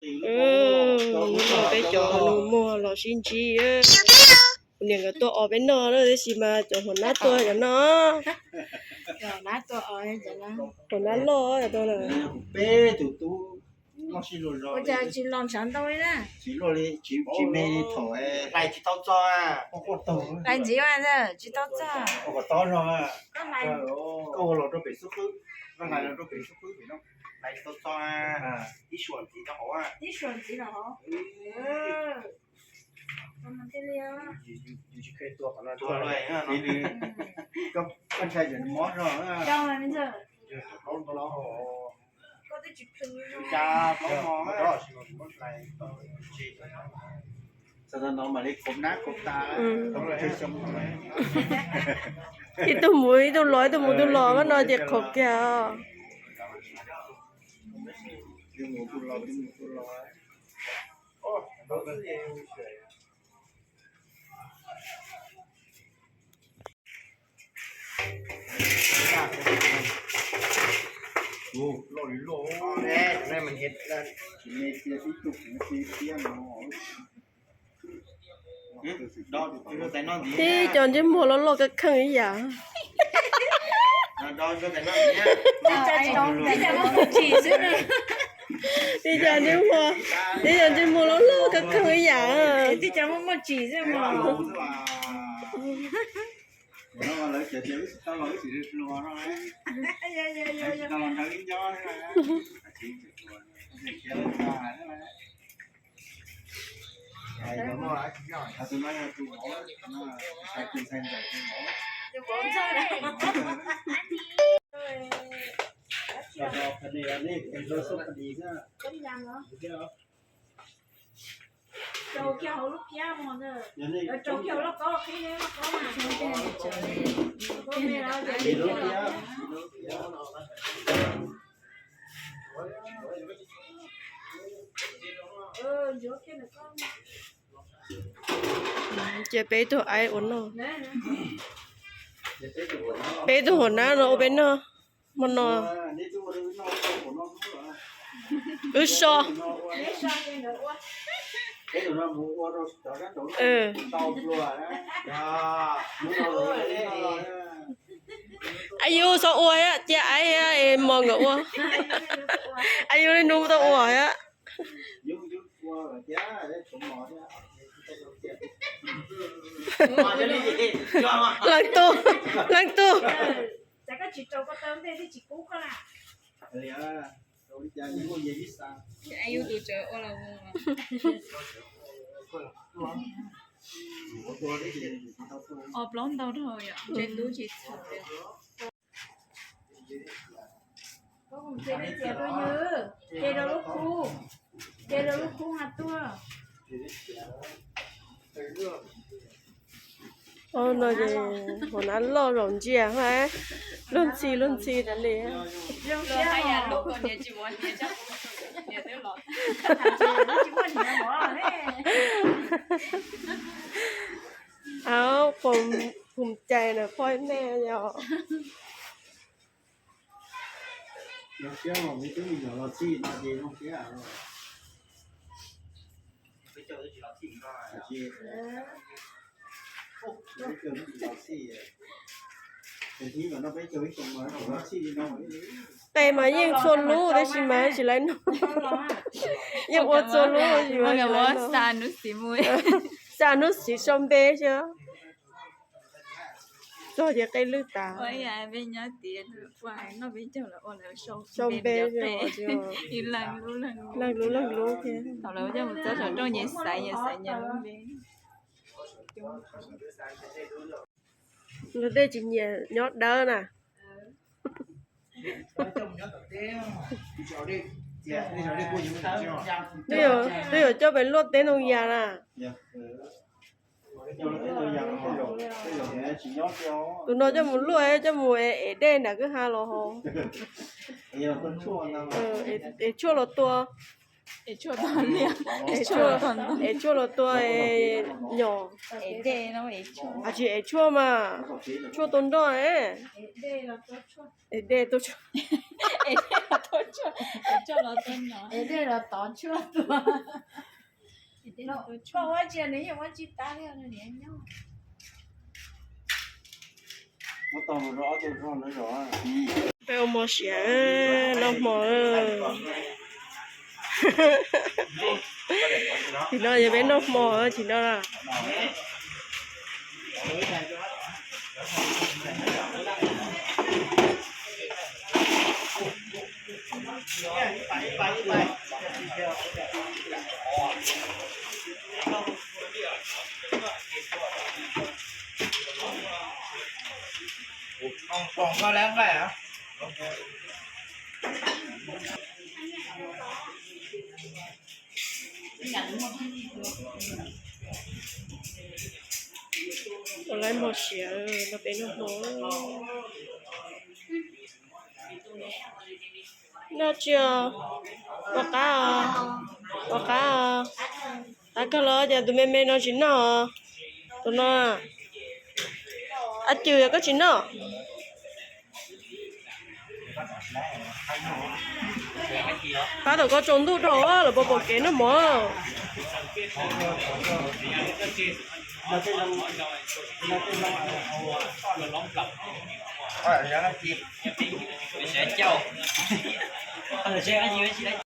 Hnub no peb cov nus muag los sib ntsib, kuv niam nkawd tua os peb noj na, tab sis mas cov huas nab tua cov no. Huas nab loj cov tua na. Peb tus tub loj sib luag zog, tsis luag li, tsis me li thaum hlais tsis tau txog, hlais ntxiv tsis tau txog. Koj ua los rau pem xub qwb, koj hlais los rau pem xub qwb pem no, hlais tsis tau txog, ib suam ntxiv rau hauv, ib suam ntxiv rau hauv. Yus tsis kheev tua qhov no, tua li, koj ntshai mob zog. Cas plaub mos, txog no mam li khob nab khob tas. Ib tug mus ib tug los, ib tug mus ib tug los, koj no ces khob kiag. Tib co ntsej muag loj loj kab kheej ib yam. Tib co ntsej muag, tib co ntsej muag loj loj kab kheej ib yam. Ces peb tug aib ua noj, peb tug huas nab no ua peb noj hmo no. Wb so, a yus txhob ua thiab, cia aib thiab mos nkawd ua. A yus li nus tau ua thiab. Leej tug, leej tug. Os plaub ntau dhau yom, ntshe tub tsis txhaum li. Ces rau lub khub, ces rau lub khub mas tuaj. No ces huas nab loj zaum ntsia, luag ntxhi luag ntxhi tas li. Aub, phum cai na poj me yom. Qe mas yeej txhua lub tab sis mas tsis laib noj, yeej ua txhua lub tab sis mas tsis laib noj. Xa hnub xiv sau npe xwb. Txog ces qe lwj tas. Sau npe, leej lub leej lub thiab. Luag dej tsis nyiam nyob dawb na. Twb yuav coj pem luaj teb ntoo yas na. Tus no coj mus luaj, coj mus ev dej nram kwj ha los haus, ev tshuaj los tua. Es tshuaj los tua nyom. Tsis es tshuaj mas, tshuaj tua nroj. Es dej tua tshuaj. Es dej los tov tshuaj tua. Peb ua mos siav noj hmo. Tim no yog peb noj hmo tim no. Ua lawv mos siav no peb noj hmo. Noj tsi os? Ua qab os, ua qab os. Qab kawg los cas tus me me no tsis noj? Tus no, Ab Cws, yog koj tsis noj, pab tom koj tsaus ntuj rau lawv puas pom kev noj mov.